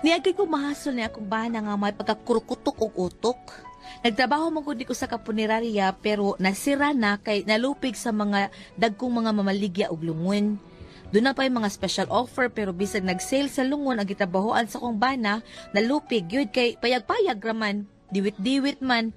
Niagay ko mahasol ni akong bana nga may pagkakurukutok og utok. Nagtrabaho man gud ko sa kapunerarya pero nasira na kay nalupig sa mga dagkong mga mamaligya og lungon. Doon na pa yung mga special offer pero bisag nag-sale sa lungon ang gitabahoan sa kong bana, nalupig yun kay payag-payag raman, diwit-diwit man,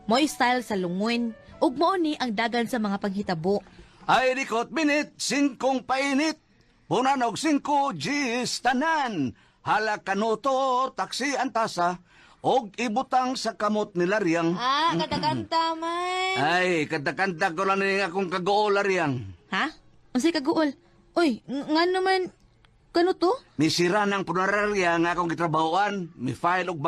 mo'y style sa lungon. Ug mao ni ang dagan sa mga panghitabo. Ay dikot minit, singkong painit. Punanog singko, G's tanan. Hala kanuto, taksi ang tasa. Og ibutang sa kamot ni Lariang. Ah, katakanta man. Ay, kanta-kanta ko lang ni akong kagool, Lariang. Ha? Unsay kaguol? Uy, nga naman kano to? Misira ng punerarya nga akong gitrabahoan. Mi file og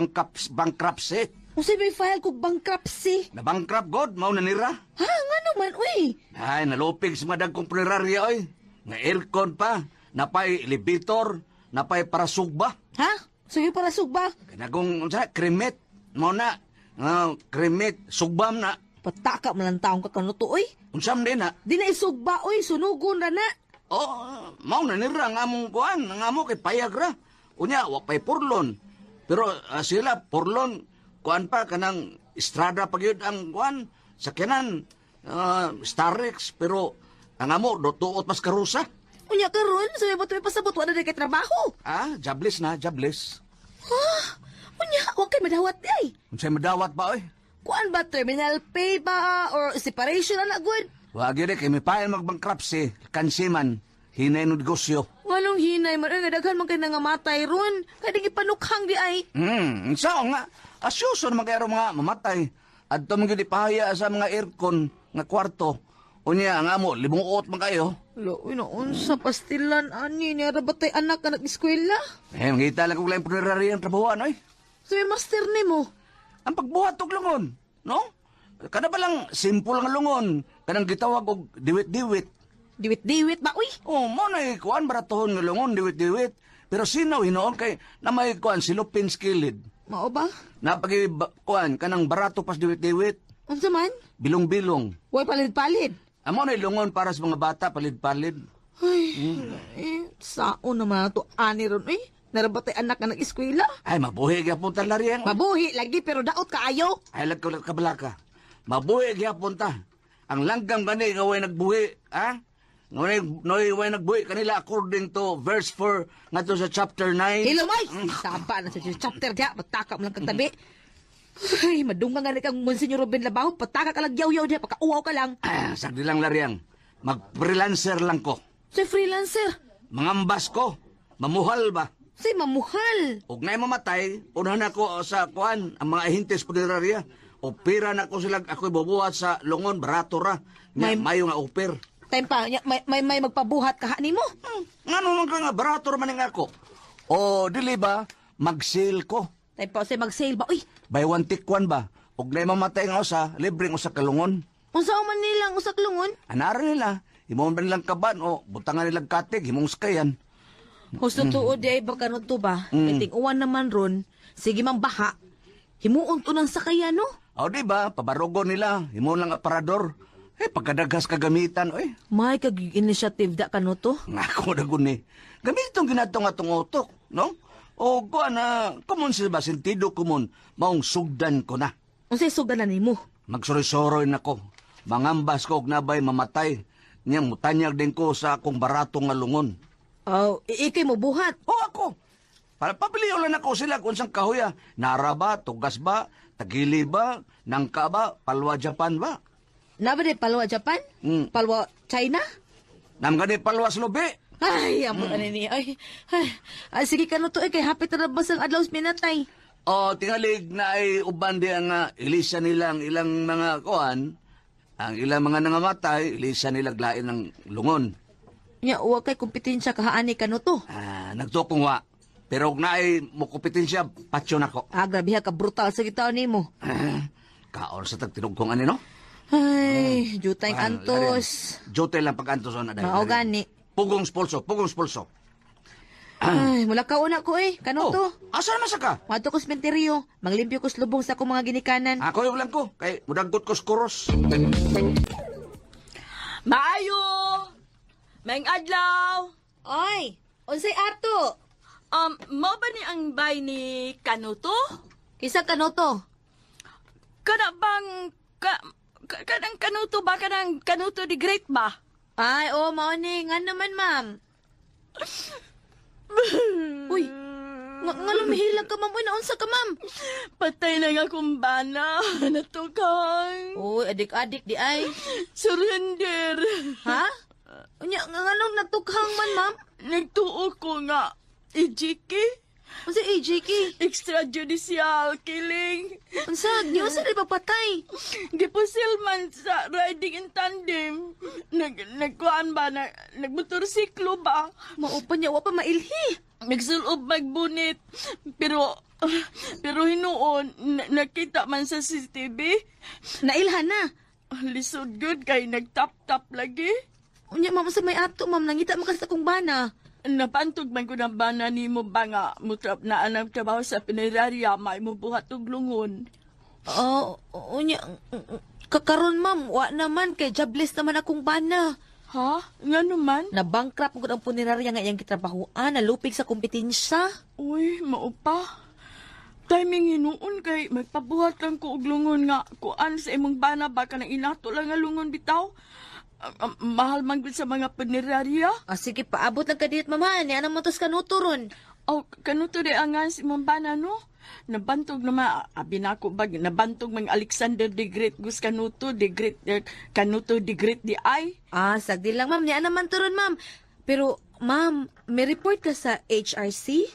bankruptcy. Unsay may file kog bankruptcy? Na bankrupt god, mao na nira. Ha, nga naman, uy. Ay, nalupig sa mga dagkong punerarya, oy. Nga aircon pa, napay elevator, napay parasugba. Ha? Sige para sugba. Kanagong, unsa, kremit. Mao na, kremit, sugbam na. Pataka man lang taong ka kano to, uy. Unsam din na. Di na isugba, uy. Sunugon ra na. Oh, mao na nira ang among kuan, ang amo kay payag ra. Unya, wa pay purlon. Pero sila purlon, kuan pa kanang estrada pa gyud ang kuan, sakyanan, Starex, pero ang amo do tuot mas karusa. Unya karon, sabi mo tuwi pasabot, wala na kay trabaho. Ah, jobless na, jobless. Ha? Unya, wa kay madawat di ay. Unsay madawat ba oy? Kuan ba, terminal pay ba, or separation na na, good? Wa gyud eh, kay mipayan magbankruptcy, kansiman, hinay no negosyo. Nganong hinay man, uy, nga daghan man kay nangamatay ron. Kaya di gipanukhang di ay. Unsa nga? Asyuso naman kayo mga mamatay. Adto man gyud ipahaya sa mga aircon nga kwarto. Unya ang amo limuot man kayo. Lo, uy, naunsa pastilan, ani, niya rabatay anak ka nag-eskwela. Eh, mangita lang kog laing punerarya ang trabahoan oy. Sabi, master ni mo. Ang pagbuhat og lungon, no? Kana ba lang simple nga lungon, kanang gitawag og diwit-diwit. Diwit-diwit ba, uy? Oh, mo na kuan baratohon nga lungon diwit-diwit. Pero sinaw hinuon kay na may kuan silupin skilid. Mao ba? Napagi kuan kanang barato pas diwit-diwit, Unsa man? bilong-bilong. Way palid-palid. Amo na lungon para sa mga bata palid-palid. Ay, eh, saon naman to ani ron, eh. Narabatay anak ka nag-eskwela. Ay, mabuhi gyapon ta lariang. Mabuhi lagi pero daot kaayo. Ay, lag ka kabalaka. Mabuhi gyapon ta. Ang langgam gani nga way nagbuhi, ha? Nga way, noy way nagbuhi kanila according to verse 4 ngadto sa chapter 9. Hello, may! Saba na sa chapter diya. Pataka mo lang kang tabi. Ay, madunga nga ni kang Monsignor Ruben Labaho. Pataka ka lang yaw-yaw diya. Pakauwaw ka lang. Ah, sagdi lang lariang. Mag-freelancer lang ko. Say freelancer. Mangambas ko. Mamuhal ba? Say mamuhal. Ug nay mamatay, unahan ako sa kuan ang mga ahente sa punerarya. Opera na ko sila ako'y bubuhat sa lungon, barato ra. Nya, mayo nga oper. Time pa, may magpabuhat ka nimo. Ngano man ka nga barato ra man ang ako. O dili ba mag-sale ko. Time pa, say mag-sale ba? Uy, Buy one take one ba? Ug nay mamatay nga usa, libreng usa ka lungon. unsa man nilang usak lungon? Anara nila, himon ba nilang kaban o butangan nilang katig, himong sakayan. Husto tuod di ay baka ron to ba? Mm. Ting-uwan naman ron. Sige mang baha. Himuon to ng sakayan, no? O di ba, pabarugo nila, himon lang aparador. Eh, pagkadagas kagamitan, oy. May kag-initiative da kano to? Nga ako na guni. Gamiton ginatong atong utok, no? O kuan na, kumon sila ba, sentido kumon, maong sugdan ko na. Unsay sugdan na nimo? Magsuroy-suroy na ko. Mangambas ko og nabay mamatay. Nya mutanyag din ko sa akong barato nga lungon. Oh, ikay mo buhat. O ako. Para pabilio lang ako sila kung saan kahoya. Nara ba, tugas ba, tagili ba, nangka ba, palwa Japan ba? Naba di palwa Japan? Palwa China? Nam gani palwa Slobe. Ay, amot ani ni. Ay, ay, ay, sige kano to eh, kay hapit na ba sang adlaw sa minatay. O tingalig na ay uban di ang ilisa nila ang ilang mga kuan, ang ilang mga nangamatay, ilisa nila lain ng lungon. Nya uwa kay kompetensya kahaani kano to. Ah, nagtukong wa. Pero og naay mo kompetensya, patsyon ako. Ah, grabe ha, ka brutal sa gitaw nimo. Ah, kaon sa tagtinugkong ani no? Ay, jutay Ah, antos. Jutay lang pag-antos na dahil. Mao gani. Pugong spolso, pugong spolso. Ay, mula ka una ko eh. Kano to? Asa naman sa ka? Madto ko sa sementeryo. Manglimpyo ko sa lubong sa akong mga ginikanan. Ako yung lang ko, kay mudaggot ko sa kuros. Maayong Maayong adlaw. Oy, unsay ato? Mao ba ni ang bay ni Kanuto? Kinsa Kanuto? Kana bang kanang Kanuto ba, kanang Kanuto the Great ba? Ay, oh, mao ni. Nga naman, ma'am. Uy, nga, nga lumihilag ka, ma'am. Uy, naunsa ka, ma'am? Patay na nga akong bana. Natukang. Uy, adik-adik di ay. Surrender. Ha? Unya, nga nganong natukhang man, ma'am? Nagtuo ko nga. EJK? Unsa AJK? Extrajudicial killing. Unsa? Giunsa di pagpatay? Gipusil man sa riding in tandem. Nagkuan ba? Nagmotorsiklo ba? Mao pa niya, wa pa mailhi. Nagsulob magbunit. Pero hinuon, nakita man sa CCTV. Nailhan na. Lisod good kay nagtap-tap lagi. Unya, ma'am, sa may ato, ma'am. Nangita man ka sa akong bana. Napantog man ko ng bana nimo ba nga mutrap na anang trabaho sa punerarya, may mo buhat og lungon. Oh, unya, kakaron, ma'am, wa naman kay jobless naman akong bana. Ha? Nga naman? Na bankrupt gud ang punerarya nga iyang gitrabahoan, nalupig sa kompetensya. Uy, mao pa. Timing hinuon kay magpabuhat lang ko og lungon nga kuan sa imong bana ba kanang inato lang nga lungon bitaw. Ah, ah, mahal man gud sa mga punerarya. Ah, sige, paabot lang ka dito, ma'am, ha. Ni anang matos Kanuto ron. Aw, kanuto di angan si imong bana, no? Nabantog naman, abi na ako bag, nabantog mang Alexander the Great gus Kanuto, the Great, eh, Kanuto the Great di ay. Ah, sagdi lang, ma'am. Ni anang man to ron, ma'am. Pero, ma'am, may report ka sa HRC?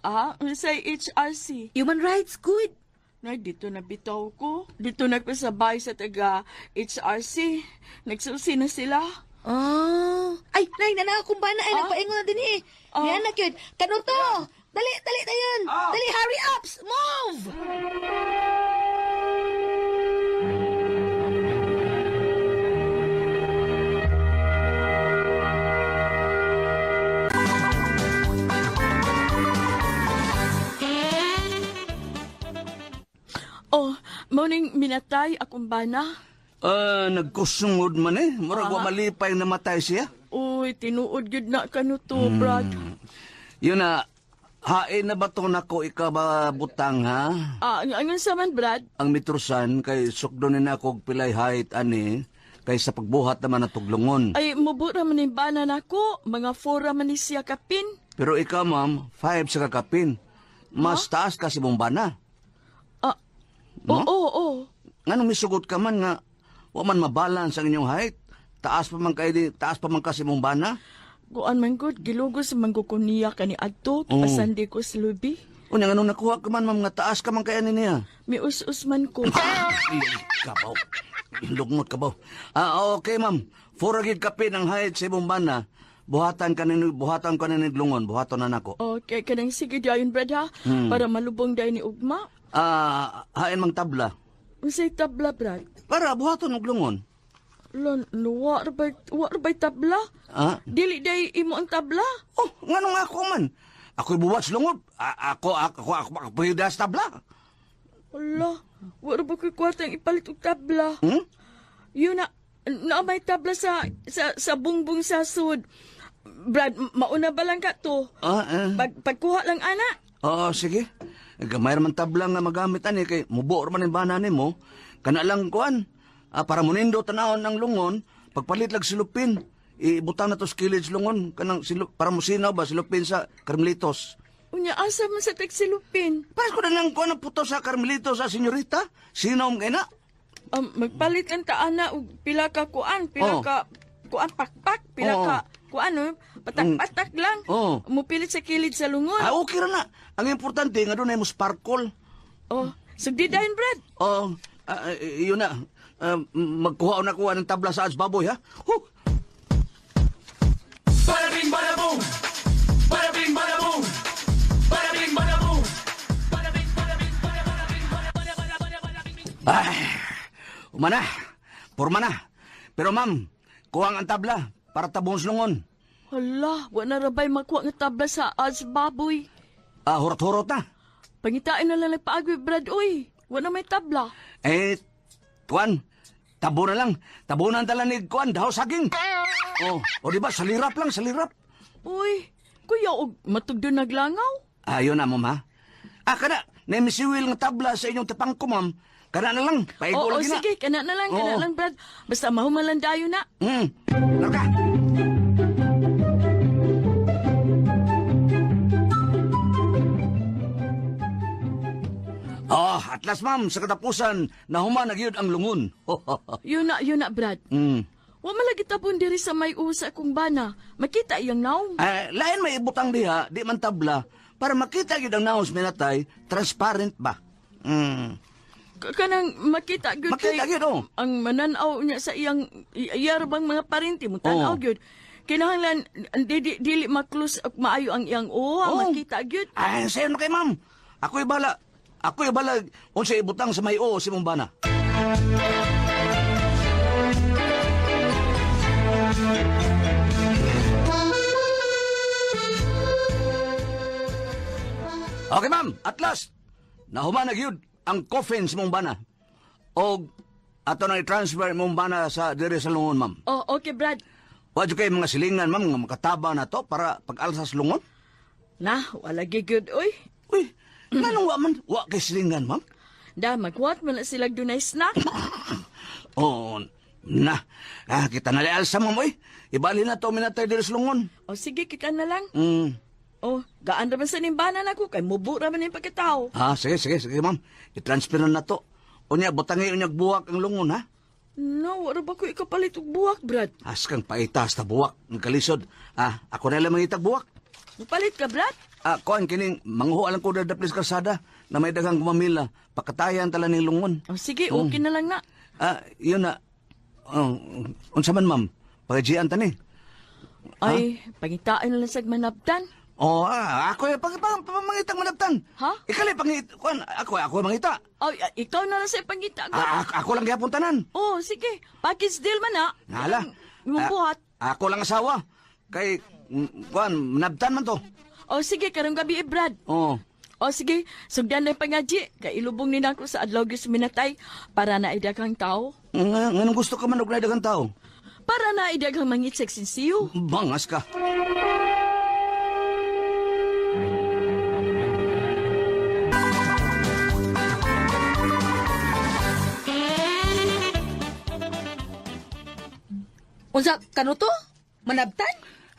Ah, sa HRC. Human Rights, good. Nay, dito na bitaw ko. Dito na ko sa bahay sa taga HRC. Nagsusi na sila. Ah. Ay, nay, nana akong bana. Ay, Ah? nagpaingon na din eh. Ah. Ni anak yun. Kanuto! Dali, dali, dayon! Dali, hurry up! Move! Oh, morning minatay akong bana. Ah, nagkusungod man eh. Murag wa malipay namatay siya. Uy, tinuod gyud na Kanuto, Brad. Yun na, hain na ba to nako ika ba butang ha? Ah, ang sa man, Brad? Ang mitrusan kay sukdo ni nako og pilay height ani kay sa pagbuhat naman na tuglungon. Ay, mubura man yung bana nako. Mga 4 man ni siya kapin. Pero ikaw, ma'am, 5 sa kakapin. Mas taas kasi mong bana. Ah, No? oo, oo, oo. Nganong misugot ka man nga wa man mabalance ang inyong height? Taas pa man kay taas pa man kasi mong bana. Kuan man gud, gilugos man ko niya kani adto, Oo. pasandi ko sa lubi. Unya nganong nakuha ka man, ma'am, nga taas ka man kay ani niya? Mius-us man ko. Ay, kabaw. Lugmot kabaw. Ah, okay, ma'am. 4 gid kapin ang height sa imong bana. Buhatan ka ni lungon, buhaton na nako. Okay, kanang sige dayon, Brad, ha? Para malubong dayon ni Ugma. Ah, hain mang tabla. Unsay tabla, Brad? Para buhaton og lungon. Lon, wa ra bay, wa ra bay tabla? Ah? Dili day imo ang tabla. Oh, nganong ako man? Ako'y buwat sa lungod. Ako, ako, sa tabla. Ala, wa ra ba ko'y kwartang ipalit og tabla? Hmm? Yun na, na may tabla sa bungbong sa sud. Brad, mauna ba lang ka to? Ah, eh. Pagkuha lang, ana. Oo, sige. Gamay man tabla nga magamit ani kay mubo ra man ang bana nimo. Kana lang kuan. Ah, para munindo tanawon ang lungon, pagpalit lag silupin. Ibutang na to sa kilid sa lungon kanang para musinaw ba silupin sa Carmelitos. Unya, asa man sa tagsilupin? Pares ko na lang kuan ang puto sa Carmelitos sa senyorita. Sinaw mo kay na. Magpalit lang ta, ana, og pila ka kuan, pila ka kuan pakpak, pila ka kuan, no? Patak-patak lang. Mupilit sa kilid sa lungon. Ah, okay ra na. Ang importante nga doon ay mo sparkle. Oh, sugdi dayon, Brad. Oh, ah, yun na. Ah, magkuha na kuha ng tabla sa Ads Baboy, ha? Huh! Bada bing, bada boom. Bada bing, bada boom. Bada bing, bada boom. Bada bing, bada bing, bada bada bing, bada bada bada bada bada bing. Ah, umana. Porma na. Pero ma'am, kuha ang tabla para tabong lungon. Hala, wa na rabay makuha nga tabla sa Ads Baboy. Ah, hurot-hurot na. Pangitain na lang nagpaagwi, Brad, uy. Wa na may tabla. Eh, kuan, tabo na lang. Tabunan tala ni kuan, daw saging. Oh, o di ba salirap lang, salirap. Uy, kuya, og matugdo naglangaw. Ayon na, ma'am, ha? Ah, kana, namisiwil nga tabla sa inyong tapangko, ma'am. Kana na lang, paigo Oo, lagi na. sige, kana na lang, kana Oo. lang, Brad. Basta mahumalan dayo na. Larga. Oh, at last, ma'am, sa katapusan, nahuman na gyud ang lungon. Yun na, Brad. Wa malagi tapon diri sa may usa kong bana. Makita iyang naong. Ah, lain may ibutang diha, di man tabla, para makita gyud ang naos minatay, transparent ba? Kanang makita gyud Makita kay gyud, oh. ang mananaw niya sa iyang iya ra bang mga parinti mo tan-aw Oh. gyud. Kinahanglan di, dili ma-close og maayo ang iyang uwa, Oh. makita gyud. Ay, sayo na kay ma'am. Ako'y bala. Ako'y bala unsa ibutang sa may oo si mong bana. Okay, ma'am. At last, nahuman na gyud ang coffin sa mong bana. Og ato na i-transfer mong bana sa dire sa lungon, ma'am. Oh, okay, Brad. Wa jud kay mga silingan, ma'am, nga makataba na to para pag-alsa sa lungon. Na, wala gyud oy. Uy, nganong wa man? Wa kay silingan, ma'am? Da magwat man na sila dunay snack. Oo, na. Ah, kita na alsa, ma'am, oy. Ibali na to, minatay diri sa lungon. O sige, kita na lang. Oh, gaan ra man sa nimbanan ako kay mubo ra man ning pagkatao. Ah, sige, sige, sige, ma'am. I-transfer na to. Unya, butangi unyag buwak ang lungon, ha? No, wala ba ko ikapalit og buwak, Brad? Askang paitas ta buwak, ang kalisod. Ah, ako na lang mangitag buwak. Mupalit ka, Brad? Ah, kuan kining manguho lang ko daplis kalsada na may daghang gumamila. Pakatayan tala ning lungon. O sige, okay na lang na. Ah, yun na. Oh, unsa man, ma'am? Pagajian ta ni. Ay, pangitain na lang sa manabtan. Oh, ah, ako pag pag pamangitang manabtan. Ha? Ikali pangit kuan ako ako mangita. Ay, ah, ikaw na lang sa pangita ko. Ah, ako, ako lang gihapon tanan. Oh, sige. Package deal man na. Hala. Imong Ah, buhat. Ako lang asawa. Kay kuan manabtan man to. O sige, karong gabi eh, Brad. Oh. O sige, sugdan na yung pangadji. Kay ilubong ni nako sa adlaw gyud sa minatay para na idaghang tao. Nga, nganong gusto ka man og daghang tao? Para na idaghang mangitsek sinsiyo. Bangas ka. Unsa kanuto? Manabtan?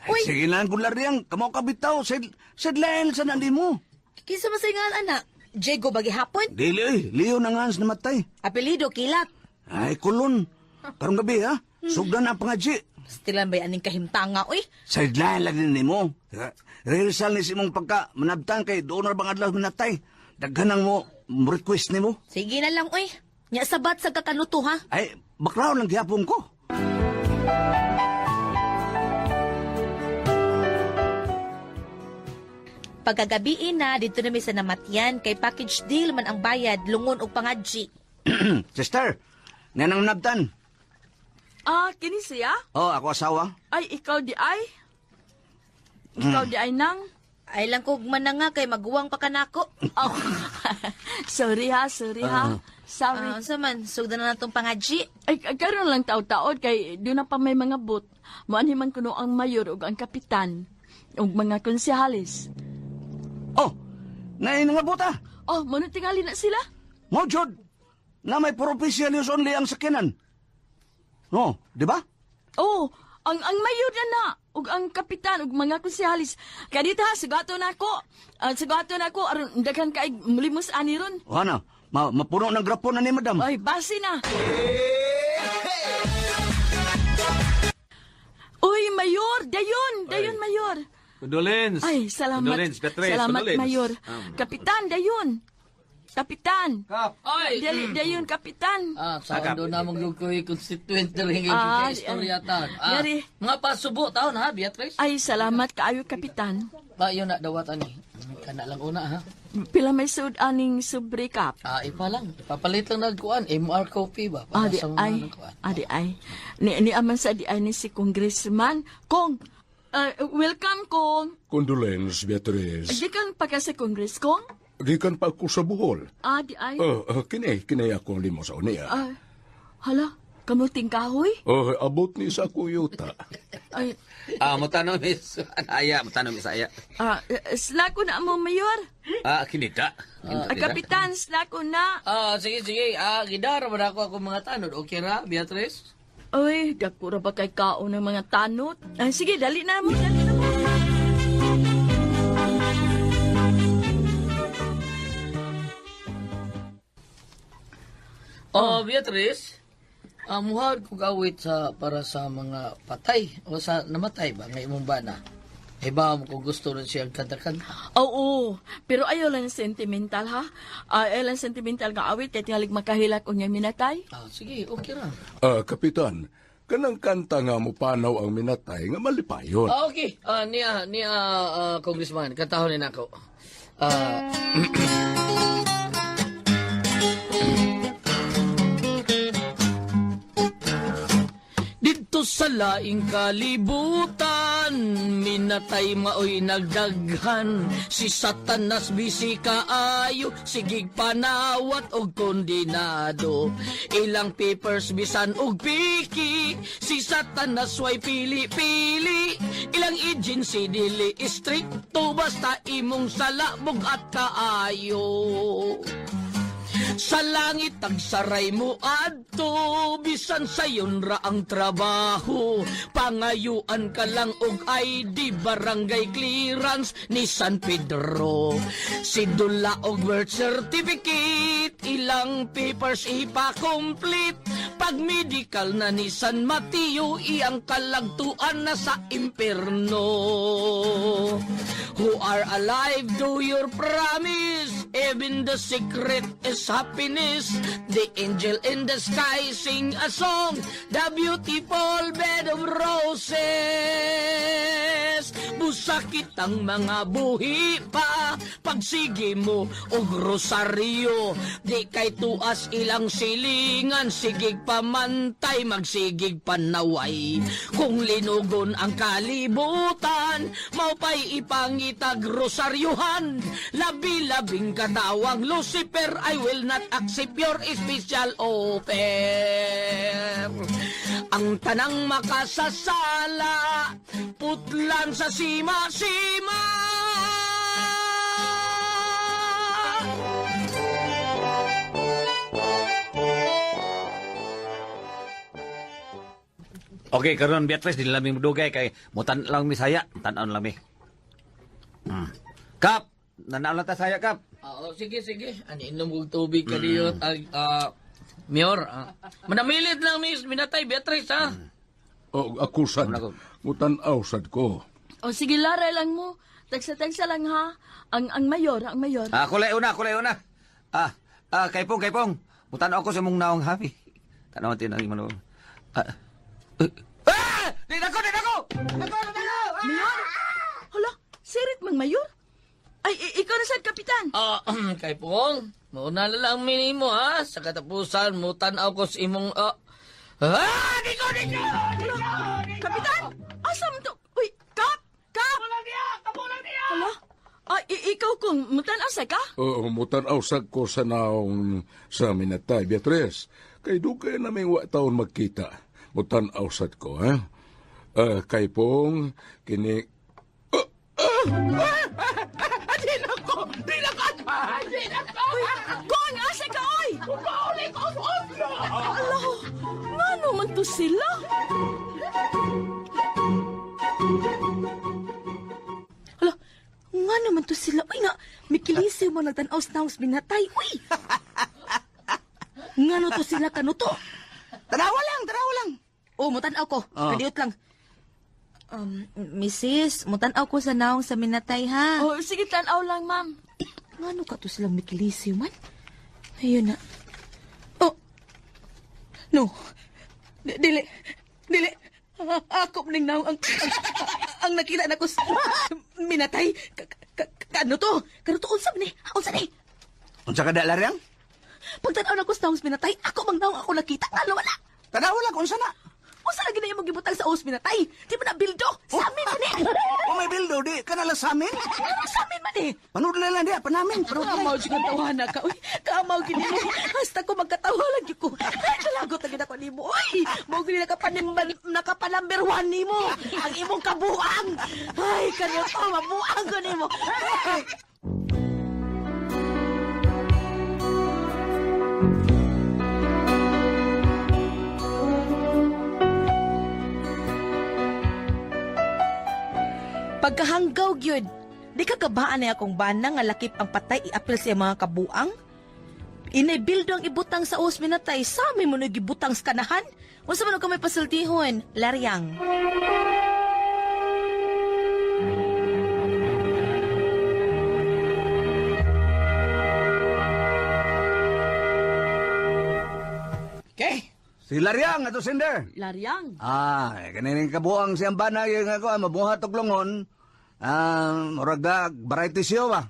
Ay, Uy, sige na, gulariyang. Kamo ka bitaw. Sid lain sa nandi mo. kinsa man sa ingan anak? Diego ba gihapon? Dili, oy. Leo na nga namatay. Apelido kilat. Ay, kulon. Karong gabi, ha? Sugdan ang pangadji. Stilan ba aning kahimtanga uy? Sideline lang din nimo. Rehearsal ni si mong pagka manabtan kay doon na bang adlaw manatay. Daghan ang mo request nimo. Sige na lang uy. Nya sabat sa kakanuto ha. Ay, bakraw lang gihapon ko. Pagkagabiin na dito na mi sa namatyan kay package deal man ang bayad lungon og pangadji. Sister, nanang nabtan. Ah, kini siya? Oh, ako asawa. Ay, ikaw di ay? Ikaw di ay nang? Ay lang kog mananga kay maguwang pa kanako. Oh. Sorry ha, sorry ha. Sorry. Ah, unsa man sugdan na natong pangadji. Ay, karon lang taod-taod kay doon na pa may mga bot. Moanhi man kuno ang mayor ug ang kapitan ug mga konsehales. Oh, naay nga buta. Oh, mo tingali na sila. Mo jud na may provincial news only ang sakinan. Oh, di ba? Oh, ang mayor na na ug ang kapitan ug mga konsehales. Kadita ha, sugato na ako. Ah, sugato na ako aron daghan kay mulimos ani ron. O ano, mapuno ng grapon na ni madam. Ay, base na. Uy, mayor, dayon, dayon mayor. Condolence. Ay, salamat. Condolence, Beatrice. Salamat, Condolence. Mayor. Kapitan, dayon. Kapitan. Kap. Ay! Dali, dayon, kapitan. Ah, sa doon na mong ko'y constituent na rin Ah, yung istorya ta. Ah, Yari. mga pasubo taon ha, Beatrice? Ay, salamat kaayo, kapitan. Ba, yun na, dawat ani. Kana lang una ha. Pila may sud aning sobre kap. Ah, ipa lang. Ipapalit lang nagkuan. MR coffee ba? Para Adi sa mga ay, nagkuan. adi ay. Ni aman sa di ay ni si Congressman. Kong, welcome, Kong. Condolence, Beatrice. Gikan pa ka sa Congress, Kong? Gikan pa ako sa Bohol. Adi ay. Oh, kini, kini ako limo sa unia. Ah, hala, Kamuting kahoy? Oh, abot ni sa akong yuta. Ay, Ah, mutanaw miss. Anaya, mutanaw miss aya. Snack ko na mo, Mayor. Ah, kinita. Ah, Kapitan, snack ko na. Ah, sige, sige. Ah, gidara ba na ako akong mga tanod? Okay ra, Beatrice? Uy, dako ra ba kay kaon ng mga tanot? Ah, sige, dali na mo, dali na mo. Oh, Beatrice. Ah, muhad ko gawit sa para sa mga patay o sa namatay ba nga imong bana. Eh ba mo kung gusto rin siya kanta-kanta. Oo, pero ayaw lang sentimental ha. Ah, ayaw lang sentimental nga awit kay tingalig makahilak unya minatay. Ah, sige, okay ra. Ah, kapitan, kanang kanta nga mo panaw ang minatay nga malipayon. Ah, okay. Ah, niya, niya, congressman, kantahon ni nako. Ah, Dito sa laing kalibutan, minatay maoy nagdaghan. Si Satanas bisi kaayo, sigig panawat og kondinado. Ilang papers bisan og piki, si Satanas way pili-pili. Ilang agency dili istrikto, basta imong salabog at kaayo. Sa langit ang saray mo adto, bisan sayon ra ang trabaho. Pangayuan ka lang og ID, barangay clearance ni San Pedro. Sidula og birth certificate, ilang papers ipa-complete. Pag medical na ni San Mateo, iyang kalagtuan na sa impierno. Who are alive, do your promise. Even the secret is happiness. The angel in the sky sing a song, the beautiful bed of roses. Busakit ang mga buhi pa, pagsige mo og rosaryo. Di kay tuas ilang silingan, sigig pamantay, magsigig panaway. Kung linugon ang kalibutan, maupay ipangitag rosaryohan. Labi-labing katawang Lucifer, I will not accept your special offer. Ang tanang makasasala, putlan sa sima-sima. Okay, karon Beatrice, dili lang mi dugay kay mutan lang mi saya, tan-on lang mi. Kap, nanaw lang ta saya, Kap. Ah, oh, sige, sige. Ano, inom kong tubig ka diyo. Ah, Mayor, ah. Manamilit lang, miss. Minatay, Beatrice, ha? Oh, ako sad. Wala ko. Mutanaw sad ko. O sige, laray lang mo. Tagsa-tagsa lang ha. Ang mayor, ang mayor. Ah, kulay una, kulay una. Ah, ah, kaypong, kaypong. Mutanaw ko sa imong naong happy. Tanaw tinang imo. Ah. Eh, ah! Di na ko, di na ko! Nako, di na ko! Mayor? Hala, sirit mang mayor? Ay, ikaw na sad, kapitan. Ah, kay Pong, mauna na lang minimo, ha? Sa katapusan, mutanaw ko sa imong, ah, ah, di ko, di ko! Hala, kapitan! Asa man to? Uy, kap! Kap! Kamulang niya! Kamulang niya! Hala, ay, ikaw kung mutan-aw sa ka? Oo, mutanaw sad ko sa naong sa minatay, Beatrice. Kay dugay naming wa taon magkita. Mutanaw sad ko, ha? Ah, kay pong kini. Uy, kung asa ka, oy! Pauli ko sa Hala, ngano man to sila? Hala, nga naman to sila. Uy nga, mikilisiw mo nagtanaw sa naong binatay. Uy! Nga no to sila kano to? Tanawa lang, tanawa lang. Oh, mutanaw ko. Oh. Kadiot lang. Mrs., mutanaw ko sa naong sa minatay, ha? Oh, sige, tanaw lang, ma'am. Ngano ka to silang mikilisiw man? Ayun na. Oh! No. Dili. Dili. Ako ning naong ang nakita na ko sa minatay. Kano to? Kano to? Unsa man ni? Unsa ni? Unsa ka da laryang? Pagtanaw na ko sa naong sa minatay, ako mang naong ako nakita. Ngano wala? Tanawa lang kung unsa na. Unsa lagi na imong gibutang sa os minatay? Di ba na bildo? Sa amin man eh. Oh, may bildo di kana lang sa amin. Sa amin man eh. Panudlay lang diya, panamin, panudlay. Mao siya tawana ka. Uy, ka Drama og gini mo. Hasta ko magkatawa lang gyud ko. Ay, kalagot na gid ako nimo. Oy, mao gini nakapa number 1 nimo. Ang imong kabuang. Ay, kanyo to mabuang ko nimo. Ay. Pagkahanggaw gyud, di ka kabaan na akong bana nga lakip ang patay iapil sa iyang mga kabuang. Inay bildo ang ibutang sa us minatay, sa amin mo gibutang sa kanahan. Unsa man og kamay pasultihon, Laryang. Okay. Si Lariang ato sender. Laryang. Ah, kanining kabuang siyang bana yung ako, mabuhat og lungon. Ah, murag na variety show ba.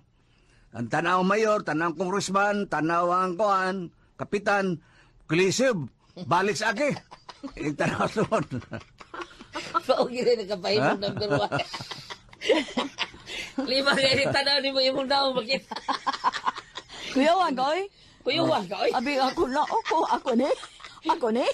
Ang tanaw mayor, tanaw congressman, tanaw ang kuan, kapitan, kulisib, balik sa aki. Yung tanaw lungon. Paugi rin nagkapahimong number 1. Lima kayo ni tanaw ni mo imong daw makita. Kuya wag oy. Kuyuwan ka, oy. Abi ako na ako ako ni. Ako ni.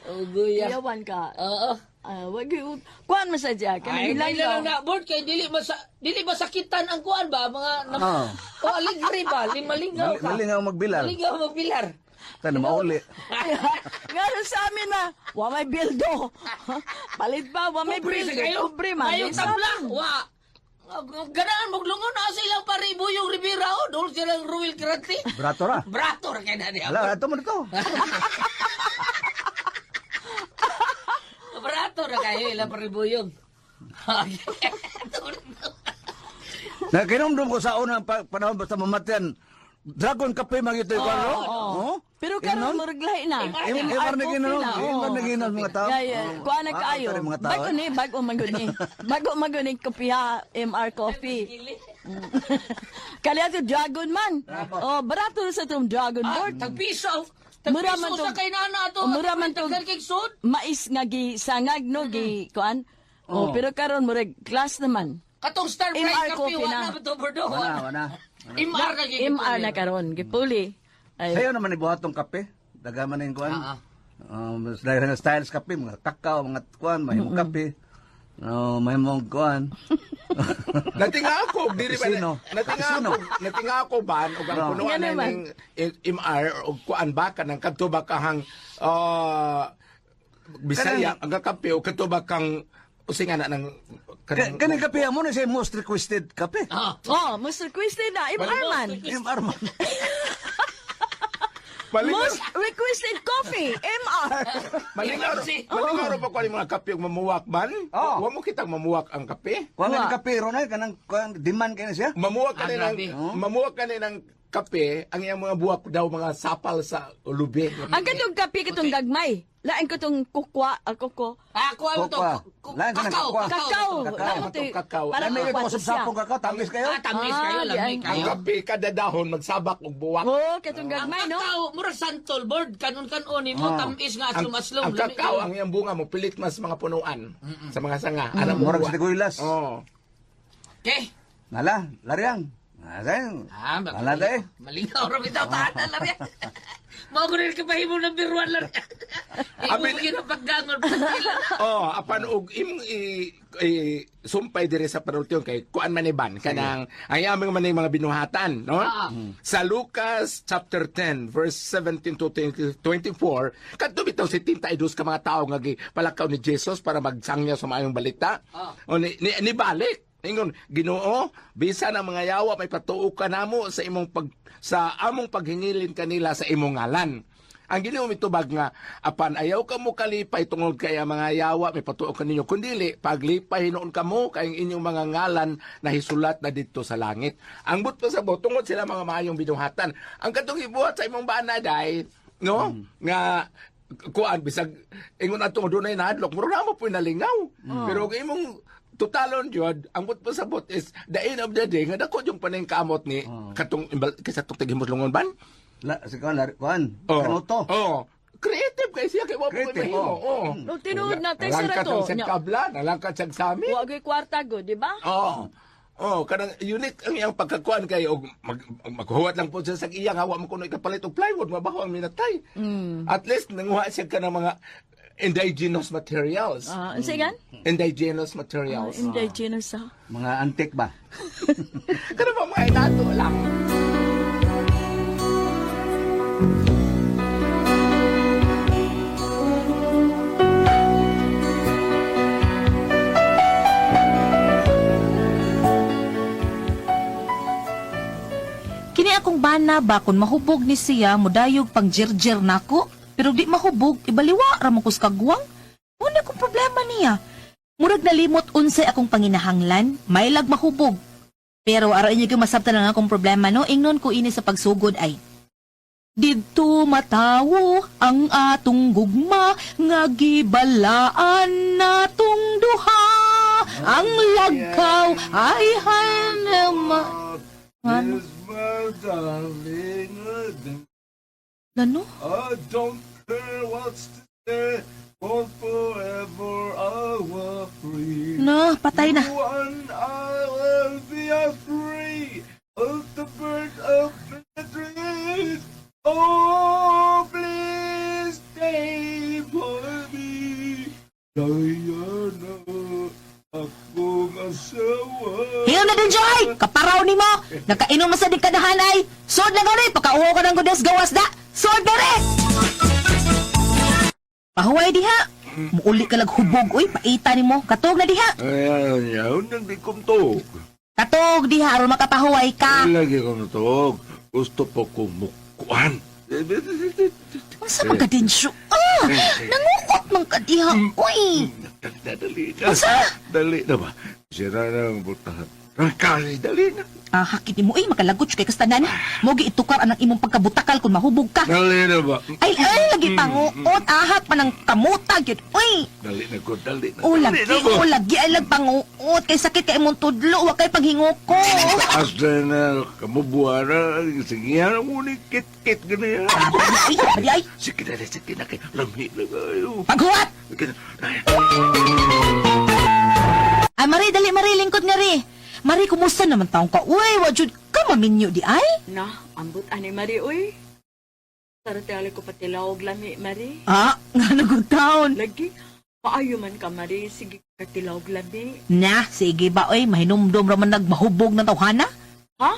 Oh, guya. Kuyawan ka. Oo. Ah, wag yung kuan man sa diya. Ay, Kanang dili lang na board kay dili masa dili masakitan ang kuan ba mga na, Oo. oh, aligri ba limalingaw ka. Malingaw magbilar. Malingaw magbilar. Tana mauli. Nga sa amin na, wa may bildo. Palit ba, wa may Pobre sa bildo. kayo. Pobre man. Ayaw tabla. Wa. Ganaan maglungon na sa ilang paribo yung Rivera o dol silang Ruel Grante. Brato ra. Brato ra kay na niya. Ala, ato mo na to. Brato ra kayo ilang paribuyong. Nakinomdom ko sa unang panahon basta mamatayan. Dragon Cafe man ito, oh, no? Oh? Pero karon murag lahi na. MR na ginon, coffee na, oo. MR na ginon mga tao. Yeah, yeah. Kuha na Ah, kaayo. rin mga tao, Bago eh. ni, bago man gud ni. Bago man gud ni kape ha, MR coffee. Kali ato Dragon man. Oh, barato na sa tong Dragon board. Tagpiso. Mura man Tagpiso to. sa kay nana ato. Oh, mura man to. Tagkan kay sud. Mais nga gi sangag no gi kuan. Oh, pero karon murag class naman. Katong Star MR Pride Cafe coffee wa na. na ba to Bordo? Wana, wana. MR na gyud. MR na karon gipuli. Ay, Sayo naman ibuhat tong kape. Dagaman na yung kuan. Ah, Dahil nga styles kape, mga kakao, mga kuan, mahimong kape. Oh, mahimong kuan. Natinga ako, diri ba Sino? natinga Sino? ako, natinga ako ban og ang No. punuan Nga na naman. ning MR og kuan ba kanang kadto ba kahang Bisaya ang kape o kadto ba kang usingan na ng kanang Kaning kape mo na siya most requested kape. Ah. Oh, most requested na MR man. MR man. Malingaw, Most requested coffee, MR. malingaw, malingaw ra ba ko mga kape og mamuwak man? Oo. Wa mo kitang mamuwak ang kape? Kuan Wa. nga kape ron ay kanang kuan demand kay na siya. Mamuwak ka Ah, ng grabe. mamuwak ka ng kape, ang iyang mga buwak daw mga sapal sa lubi. Ang katong kape katong gagmay. Lain katong kukwa, ah, kuko. Ah, kuha mo to. Kokwa. Lain ka ng Kakao. kokwa. Kakao. Kakao. Lain to, Katong kakao. Parang Lami kay kukwa ko to siya. sapong kakao, tamis kayo. Ah, tamis Ah, kayo, lami di ay. Ang kayo. kape kada dahon magsabak og buwak. Oh, katong Ang gagmay no. kakao, murag santol board kanon-kanon nimo Ah. tamis nga Ang, aslom-aslom. ang lami kakao, kayo. ang iyang bunga mo, pilit mas mga punuan sa mga sanga. Ano mo Murag buwak? sa Tiguilas. Oo. Okay. Nala, laryang. Nasaan? Ah, Nala tayo. Malingaw ra bitaw tahanan lang yan. Mao ko rin kapahimo ng biruan lang. Imo Abi- gyud ang pagdangon pagkila. Oh, apan og imong i sumpay diri sa panultion kay kuan man ni ban kanang ang aming man ni mga binuhatan, no? Ah. Sa Lucas chapter 10 verse 17 to 20, 24, kadto bitaw si 32 ka mga tawo nga gipalakaw ni Jesus para magsangya sa maayong balita. Ah. O ni balik. Ingon, Ginoo, bisan ang mga yawa may patuo ka namo sa imong pag sa among paghingilin kanila sa imong ngalan. Ang Ginoo mitubag nga apan ayaw ka mo kalipay tungod kay ang mga yawa may patuo ka ninyo kundili paglipay hinuon kamo kay ang inyong mga ngalan na hisulat na didto sa langit. Ang but pa sa tungod sila mga maayong binuhatan. Ang katong gibuhat sa imong bana day, no? Nga kuan bisag ingon ato nga dunay nahadlok murag na mo po'y nalingaw. Pero kung imong totalon jud ang but pasabot is the end of the day nga dako yung paningkamot ni katong kaysa tong tighimos lungon ban. La, si kuan, lari, kuan. Oh. Kanuto. Oh. Creative kay siya kay wa po Creative, mahimo. oh. Oh. No, tinuod na, tay, sira Nalangkat to. ang siyang Nya. kabla, nalangkat siyang sami. Wa gyud kwarta go, di ba? Oh. Oh, kanang unique ang iyang pagkakuan kay og maghuwat lang po siya sa iyang hawa mo kuno ikapalit og plywood mabaho ang minatay. At least nanguha siya kanang mga indigenous materials. Ah, unsa gan? Indigenous materials. Indigenous ah. Mga antik ba? Kana ba mga inato lang? Kini akong bana ba kung mahubog ni siya mudayog pang jirjir nako pero di mahubog ibaliwa ra man ko sa kagwang. Una akong problema niya. Murag nalimot unsay akong panginahanglan, mailag mahubog. Pero aron inyo gyud masabtan ang akong problema no, ingnon ko ini sa pagsugod ay Didto matawo ang atong gugma nga gibalaan natong duha ang lagkaw ay hanama. Ano? Is my darling. Ano? I don't care what's to say, for forever I will free. Na, patay na. You and I will be free of the bird of the trees. Oh, please stay for me. Diana, akong asawa. Hingon na din, Joy! Kaparaw ni mo! Nakainom na sa di kadahan ay! Sod na gani! Pakauho ka ng gudes gawas da! Sod na rin! Pahuway diha! Muuli ka lag hubog, uy! Paita ni mo! Katog na diha! Ay, ayaw, nang di kong tog. Katog diha aron makapahuway ka! Lagi kong tog. Gusto po kong mukuan. Unsa man ka din siya? Ah! Nangukot man ka diha, uy! Dali na. Unsa? Dali na ba? Sira na ang butahan. Rangkali, dali na. Ah, hakit nimo, uy! Makalagot siya kay kastanan. Mogi itukar anang imong pagkabutakal kung mahubog ka. Dali na ba? Ay, ay, lagi panguot. Ahak pa ng kamutag yun. Uy! Dali na ko, dali na. O Dali lagi, na ba? o lagi ay lagpanguot. Kay sakit kay imong tudlo, wa kay paghingoko. Asa na, kamubuara. Sige, ano mo ni kit-kit ganyan. Ay, ay, ay. Sige na, sige na. kay Lami na kayo. Paghuwat! Sige na. Ay, Ay, Mari, dali, Mari, lingkod nga ri. Mari, kumusta naman taong ka? Uy, wa jud ka maminyo di ay? Na, ambot ani Mari uy. Sarap ko patilaw og lami Mari. Ah, nga nagod taon. Lagi, maayo man ka Mari, sige katilaw og lami. Na, sige ba, oy, mahinumdum ra man nagmahubog na tawhana? Ha?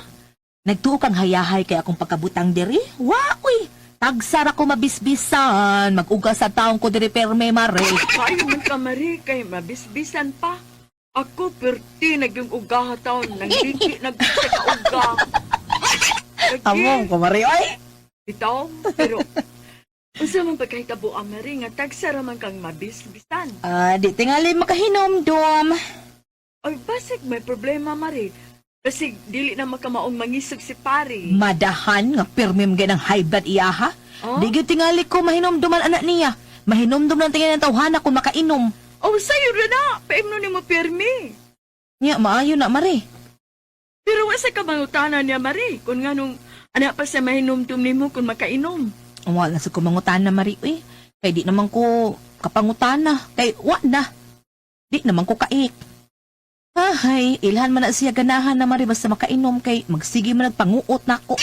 Nagtuo kang hayahay kay akong pagkabutang diri? Wa, uy. Tagsara ko mabisbisan. Mag-uga sa taong ko diri perme, Mari. Maayo man ka Mari kay mabisbisan pa. Ako perti nagyong ugaha taon nang diki nagkita ka uga. Lagi. Among ko, Mari, oy. Bitaw, pero unsa man pagkahitabo ang Mari nga tagsa ra man kang mabisbisan. Ah, di tingali makahinomdom. Ay basig may problema Mari. Basig dili na makamaong mangisog si pare. Madahan nga pirmim gay ng high blood iyaha. Oh? Di gyud tingali ko mahinomduman anak niya. Mahinomdom lang tingin ang tawhana kung makainom. Oh, sayo ra na. Paimno nimo pirmi. Nya maayo na mare. Pero wa sa kamangutana niya Mari kung nganong anak pa sa mahinumdum nimo kung makainom. Wala sa kumangutana mari uy. Kay di naman ko kapangutana. Kay wa na. Di naman ko kaik. Ahay, ilhan man na siya ganahan na mari basta makainom kay magsige man nagpanguot nako.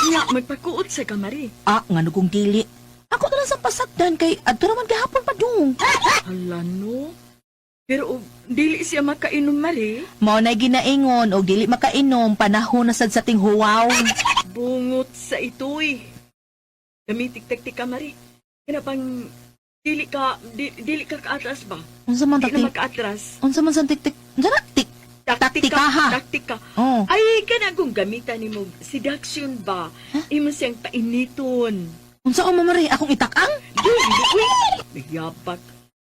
Nya magpakuot sa ka Mari. Ah, ngano kong dili. Ako na lang sa pasagdan kay adto naman gihapon pa dong. Hala no. Pero og dili siya makainom Mari, Mao na ginaingon og dili makainom panahon na sad sa tinghuwaw. bungot sa itoy. Gamitik taktika Mari. Kana pang dili ka dili ka kaatras ba? Unsa man Di na taktik? makaatras. Unsa man sa tik-tik? Unsa na tik? Taktika, ha? Taktika. Oh. Ay, kana kung gamitan nimo seduction ba? Imo siyang painiton. Unsa o mamari akong itakang? Dili, uy. Nagyabak.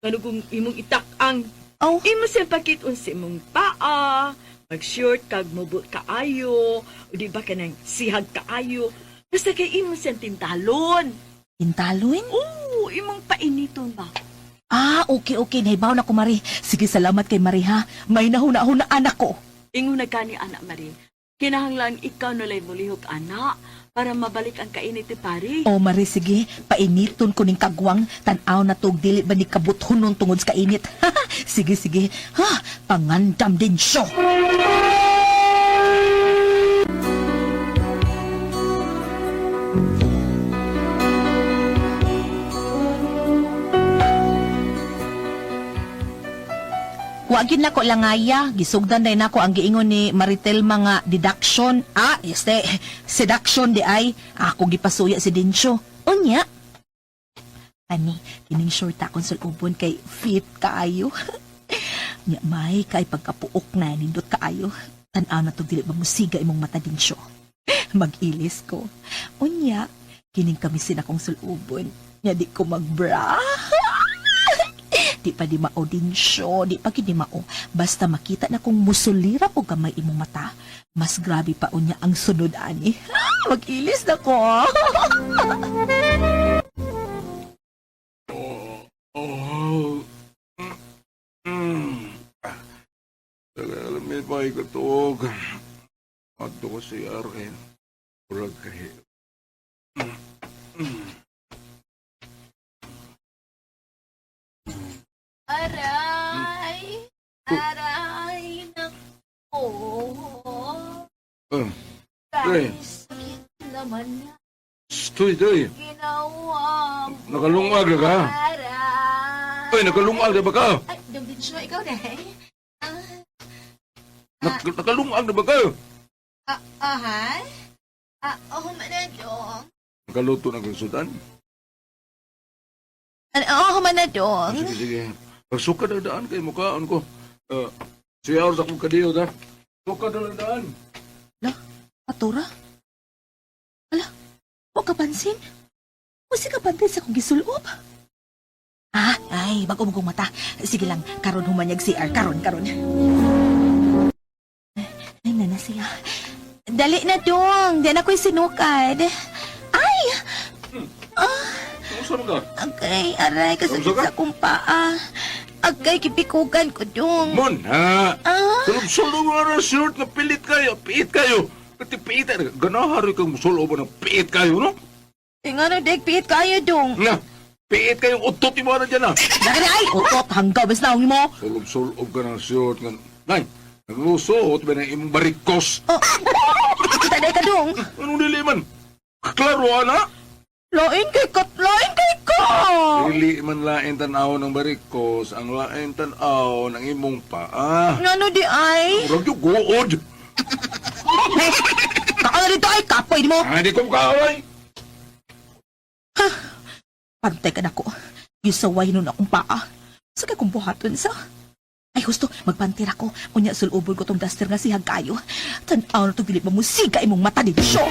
Kano kung imong itakang Oh. Imo siyang pakiton sa imong paa, mag-short kag mubot kaayo, o di ba kanang sihag kaayo. Basta kay imo siyang tintalon. Intaluin? Oo, imong painiton ba? Ah, okay, okay. Nahibaw na ko, Mari. Sige, salamat kay Mari, ha? May nahuna-huna anak ko. Ingon na gani anak Mari. Kinahanglan ikaw nalay mulihok anak para mabalik ang kainit ni pare. O, Mari, sige. Painiton ko ning kagwang. Tanaw na tog dili ba ni kabuthunon tungod sa kainit. sige, sige. Ha, pangandam din siya. Wa gyud nako langaya, gisugdan day nako ang giingon ni Maritel mga deduction. Ah, este, seduction di ay ako gipasuya si Dincho. Unya. Ani, kining short akong sulubon kay fit kaayo. Nya may kay pagkapuok na nindot kaayo. Tan-aw na tog dili ba musiga imong mata Dincho. Mag-ilis ko. Unya, kining kamisin akong sulubon. Nya di ko magbra. Di pa di mao din siyo, di pa gid di mao. Basta makita na kung musulira po gamay imong mata, mas grabe pa unya ang sunod ani. Mag-ilis na ko. Oh. Mm. Alam mo ba, ikatuog. Adto ko si RN. Murag kay... Aray! Aray! Nako! Ah, Aray. Sakit naman na Stoy, doy. ginawa mo. Nakalungag na ka? Aray! Uy, nakalungag na ba ka? Ay, dong din siya. Ikaw na eh. Nakalungag na ba ka? Ah, ah, Ah, oh, manadong. Nakaluto na kang sudan? Oh, manadong. Sige, sige. Pagsuka na daan kay mukhaan ko. Uh, siya sa akong kadiyo, ha? Suka na daan. Atura? Ala, wa ka pansin? Wasi ka pansin sa kong gisulob? Ah, ay, bago mo kong mata. Sige lang, karon humanyag CR, karon, karon. Ay, nana siya. Dali na dong, diyan ako'y sinukad. Ay, Kumusta man ka? agay, aray, kasakit Kamusta ka? sa akong paa. Agay, kipikugan ko dong. Mon, ha? Ah, Sulog-sulog nga na shirt na pilit kayo, piit kayo. Pati piit, ganahari kang sulob na piit kayo, no? nga no, dek, piit kayo dong. Na, piit kayo, utot yung mga na dyan, ha? Dali, ay, utot, hanggaw, bas naong mo. Sulog-sulog ka ng shirt nga. Nay, naglusot ba na imong barikos? Oh, kita day ka dong. Anong dili man? Klaro, ana? Lain kay ka, lain kay ka. Dili man lain tan-aw ng barikos, ang lain tan-aw ng imong paa. Ngano di ay? Murag yung guod. Kaka dito ay, kapoy mo. Ay, di ko makaaway. Pantay ka nako. Gisaway nun akong paa. Sa kay kong buhaton sa? Ay gusto, magpantir ako. Unya sulubon ko tong duster nga sihag kayo. Tanaw na to dili ba musiga imong mata din siyo.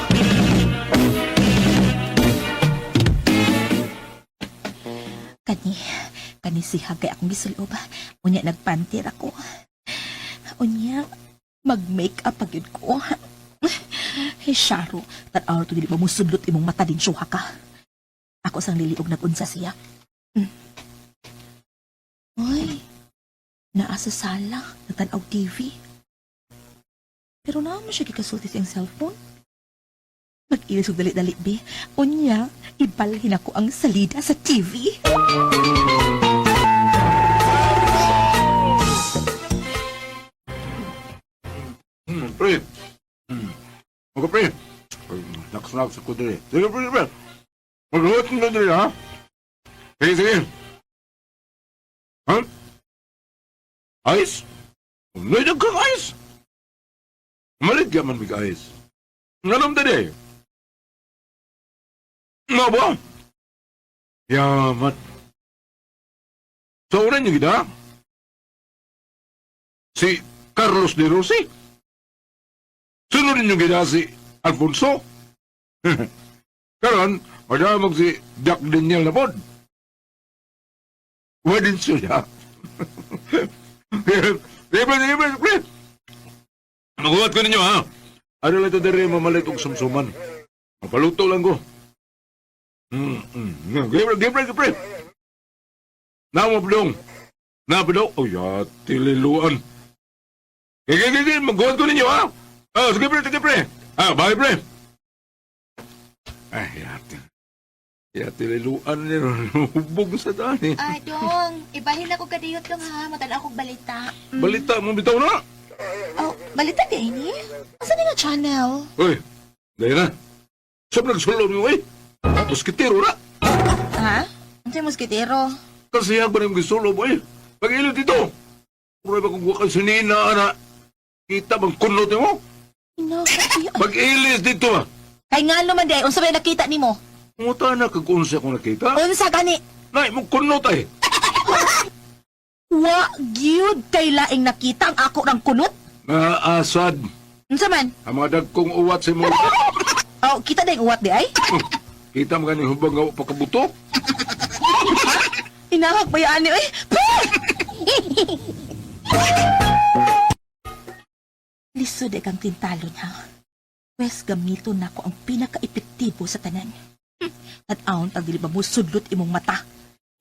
Kani, kani sihag kay akong gisulob. Unya nagpantir ako. Unya, mag-make up pag yun ko. Hey, Sharo, tanaw na to dili ba musudlot imong mata din siyo ha ka. Ako sang liliog nagunsa siya. Uy, naa sa sala, nagtanaw TV. Pero naa mo siya gikasulti sa iyang cellphone. Mag-ilis og dali-dali, be. Unya, ibalhin ako ang salida sa TV. Pre. Okay, pre. Ay, Naks-naks ako dali. Sige, pre, pre. Magluot na dali, ha? Sige, sige. Ha? Ice? May kang ice? Malit ka man mig ice. Nganom dali. Nga ba? Yamat. Sa una niyo kita? Si Carlos de Rossi? Sunod ninyo kita si Alfonso? Karon, madamog si Jack Daniel na pod. Wedding siya. Sige, sige, sige. Maguhat ko ninyo, ha? Ano lang ito diri mamalit og sumsuman. Mapaluto lang ko. Give, give, give, give. Namabdong. Nabdong. Oh, yati liluan. Sige, sige, sige. Maguhat ko ninyo, ha? Ah, sige, pre, sige, pre. Ah, bye, pre. Ay, yati. Yati liluan niyo. Hubog sa daan, eh. Ah, dong, ibahin ako kadiyot dong ha. Matanaw akong balita. Balita mo, bitaw na. Oh, balita di ini? Asa ni nga channel? Uy, dahil na. Saan nagsulong niyo, eh? Moskitero na. Ha? Ano yung moskitero? Kasi ba na yung gisulo mo, eh? Pag-ilot dito. Puro ba kung wakal sinina, ana? Kita bang kunot mo? Inaka, Pag-ilis dito, ah. Kay ngano man di ay, unsa ba nakita nimo? Muta na kag unsa kung nakita. Unsa gani? Nay, mo kunot ay. Wa gyud kay laing nakita ang ako ng kunot. Maasad. Unsa man? Ang mga dagkong uwat sa mga... Oh, kita dayng uwat di ay? Kita mga ni hubang nga pagkabuto. Inahak ba yan oy? Lisod ay kang tintalo niya. Pwes gamiton nako ang pinaka-epektibo sa tanan. Tan-awon tag dili ba mo sudlot imong mata.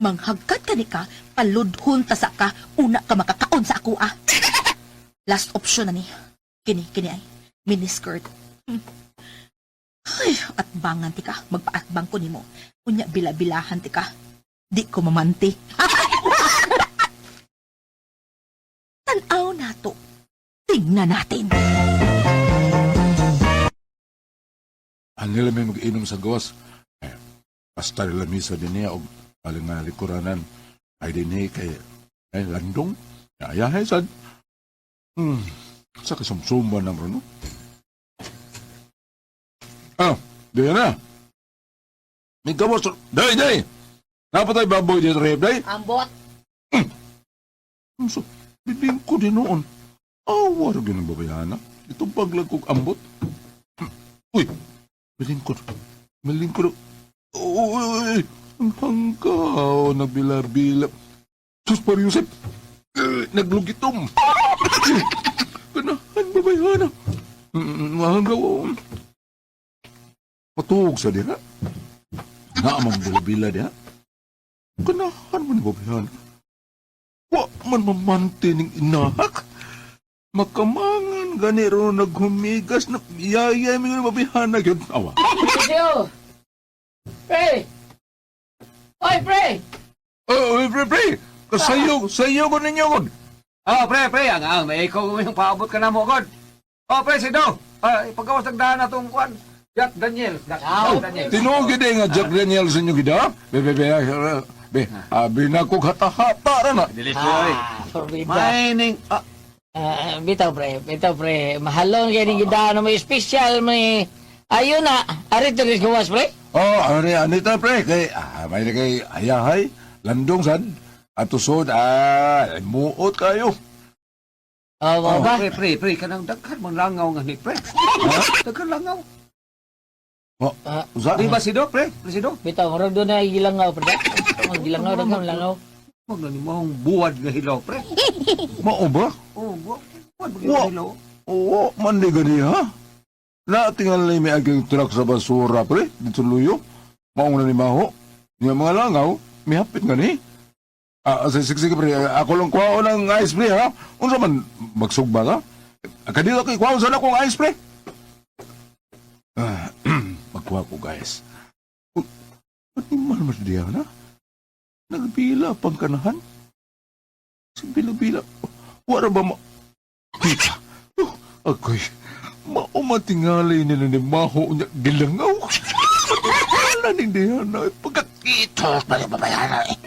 Manghagkat ka ni ka, paludhon ta sa ka, una ka makakaon sa ako ah. Last option na ni. Kini, kini ay, miniskirt. Ay, atbangan ti ka, magpaatbang ko nimo. Unya bila-bilahan ti ka. Di ko mamanti. Tanaw nato. Tingnan natin. Ang nila may mag-inom sa gawas. Eh, basta nila misa din niya o aling nga likuranan ay din niya kay ay, landong. Ayahay sad. Sa kasumsumba na bro, no? Ah, di na. May gawas. Day, day! Napatay baboy dito, Reb, day. Ambot. So, bibing ko din noon. Awa rin ang babayana. Itong paglag kong ambot. Uy, malingkod. Malingkod. Uy, ang hanggaw, nagbilabila. Sus, par Yusef, eh, naglugitom. Ganahan, babayana. Mahanggaw. Matuog sa dira. Naamang bilabila diha. Ganahan mo ni babayana. Wa man mamante ning inahak. Makamangan gani ro naghumigas na yaya mi nga mabihana gyud. Awa. Tio! Pre! Oy, pre! Oh, pre pre. Kasayo, sayo ko ninyo kon. Oh, pre, pre, ang may ikaw yung paabot ka na mo, God. Oh, pre, Sido. Ah, ipagawas nagdaan na itong kwan. Jack Daniel. Jack, Aw. Jack Daniel. Tinuod gyud eh nga Jack Daniel sa inyo gid ha. Be be be. Be, abi na ko hata-hata ra na. Dili, pre. Ah, forbida. Mining. Ah, Ah, bitaw, pre. Bitaw, pre. Mahalon kayo ni gidaan. May special, may... Ayun na. Arito rin gawas, pre. Oh, ani anita pre kay ah, may kay ayahay landong sad atusod ah muot kayo. Oh, oh, ba? Pre, pre, pre, kanang daghan man langaw nga ni, pre. Daghan langaw. Oh, Ah, usa? Di ba, Sido, pre? Pre, Sido? Bitaw, murag doon na gilangaw, pre. Ang gilangaw, daghan langaw. Wag na ni mong buwad nga hilaw, pre. Mao ba? Oh, buwad. Buwad Wa. nga hilaw. Oo, man di gani ha. Natingal may aging truck sa basura, pre. Dito luyo. Maong na ni Maho. Nga mga langaw, mihapit nga ni. Ah, sige, sige, pre. Ako lang kuha ng ice, pre, ha? Unsa man, magsugba ka? Kadilo kay kuha sa akong ice, pre. Ah, magkuha ko, guys. Animal mas diya na. Nagbila pang kanahan. Sa bila-bila. Wala ba ma... Kita. Oh, ako'y maumatingalay nila ni Maho niya gilangaw. Wala ni Diana. Pagkakita pa rin babayana eh.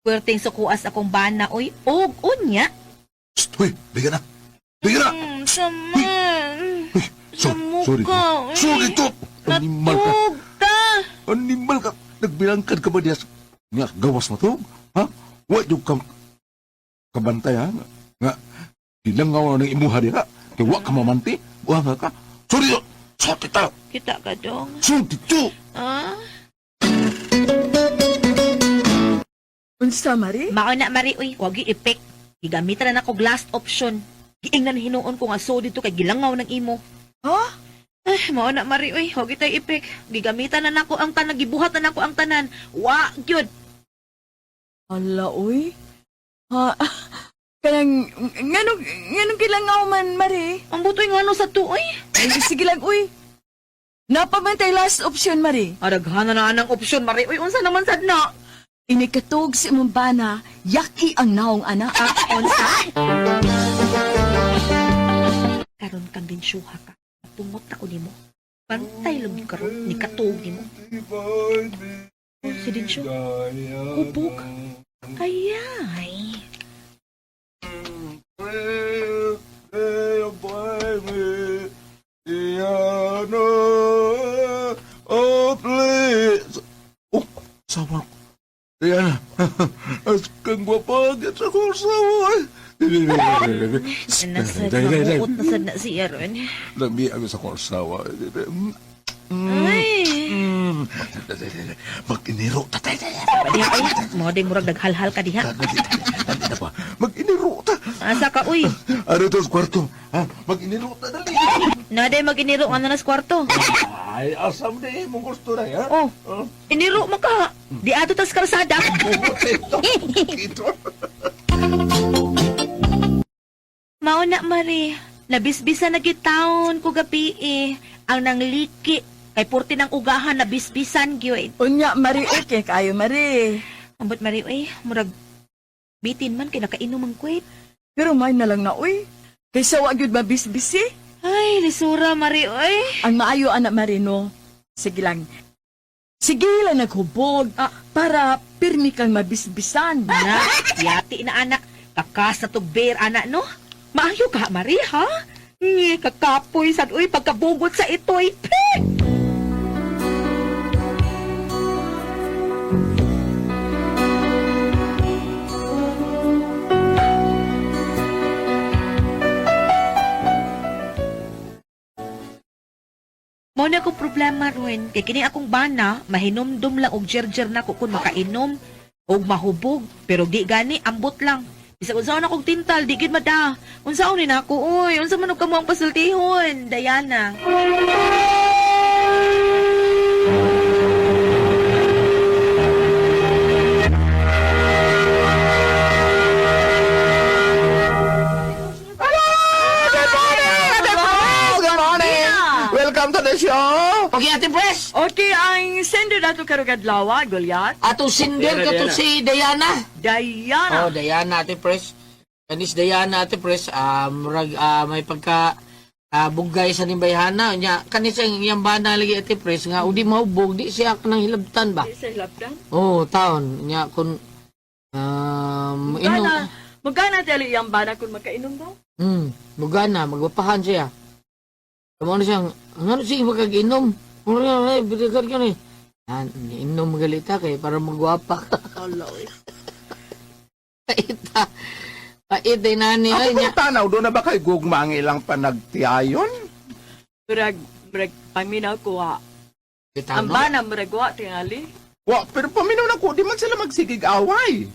Puwerteng sukuas akong bana oy. Og unya. Shh, Huy, bigyan na. Bigyan na. Sama. Uy, sorry. Sa mukha, eh. Sorry to. Animal ka. Natug ta. Animal ka. Nagbilangkad ka ba diya? Nga, gawas mo to? Ha? Wa yung kam... Kabantay ha? Nga, gilangaw na ng imuha diha. Kaya wa ka mamanti. Wa nga ka. Sorry to. Sorry to. Kita ka dong. Sorry to. Ah? Unsa, Mari? Mao na Mari uy, wag ipek. Gigamitan na nako last option. Giingnan hinuon ko nga so dito kay gilangaw ng imo. Ha? Ay, mao na Mari uy, wag itay ipek. Gigamitan na nako ang tanan, gibuhat na nako ang tanan. Wa gyud. Ala, uy. Ha? Kanang, nganong, nganong gilangaw man, Mari? Ang butoy ngano sa tuoy. Ay, sige lang, uy. Napamantay last option, Marie. Araghanan na anang opsyon, Mari. Uy, unsa naman sad na? Inikatog si imong bana, yaki ang naong anak. Ah, unsa? Karon kang dinsyuha ka. Pungot ako nimo. Pantay lang gyud karon ni katuog nimo. Oh, si Dinsyo. Hubog. Ayay. Oh, please. Oh, sawa ko. Diana, as kang gwapag at sa kong sawa. Nasa mamuot na sad na siya ron. Lami ako sa kong sawa. Ay. Mag-iniro ta. Pa diha ay. Mo day murag naghalhal ka diha. Mag-iniro ta. Asa ka uy? Ano to sa kwarto? Ha? Mag-iniro ta dali. Naday maginiro nga na sa kwarto. Ay, asam na eh. Mong gusto na ya. Oh. Iniro mo ka. Di ato tas kalsada. Ito. Ito. Mao na Mari. Nabisbisa na gitaon ko gabi eh. Ang nangliki kay purti ng ugahan nabisbisan gyud. Unya, Marie, okay kayo, Marie. Ambot Mari oy, murag bitin man kay nakainom ang kwet. Pero may na lang na, uy. Kaysa wa gyud mabisbisi. Ay, lisura Mari oy. Ang maayo, anak Marie, no? Sige lang. Sige lang naghubog para pirmi kang mabisbisan. Na, yati na anak. Kakas na tugber anak no. Maayo ka Mari ha? Ngi kakapoy sad uy pagkabugot sa itoy. Pek! Mao na akong problema Ruin. Kay kini akong bana, mahinumdum lang og jerjer na ko kun makainom og mahubog, pero di gani ambot lang. Bisag unsaon akong tintal, di gid mada. Unsaon ni nako oy, unsa man og kamo ang pasultihon, Diana. Good morning! Good morning! Welcome to the show! Okay, Ate Pres. Okay, ang sender nato karong adlaw, Goliath. Atong sinder ka to si Diana. Diana. Oh, Diana, Ate Pres. Kanis Diana, Ate Pres, murag, may pagka bugay sa nimbayhana. Nya, kanis ang iyang bana lagi, Ate Pres, nga udi mahubog, di siya kanang hilabtan ba? Sa hilabtan. Oh, taon. Nya, kun inom. Magana, magana tali iyang bana kung makainom ba? Mugana, magwapahan siya. Kamo na siyang, ano siya magkag-inom? Ano ay, birigan ka ni. Yan, inom magalita kay para magwapa ka. Allah, oy. Paita. Paita, nani. Ako Ay, nya. kung tanaw, doon na ba kay gugma ang ilang panagtiayon? Murag, murag, paminaw ko ha. Kita, Ang no? bana, murag wa tingali. Wa, pero paminaw na ko, di man sila magsigig away.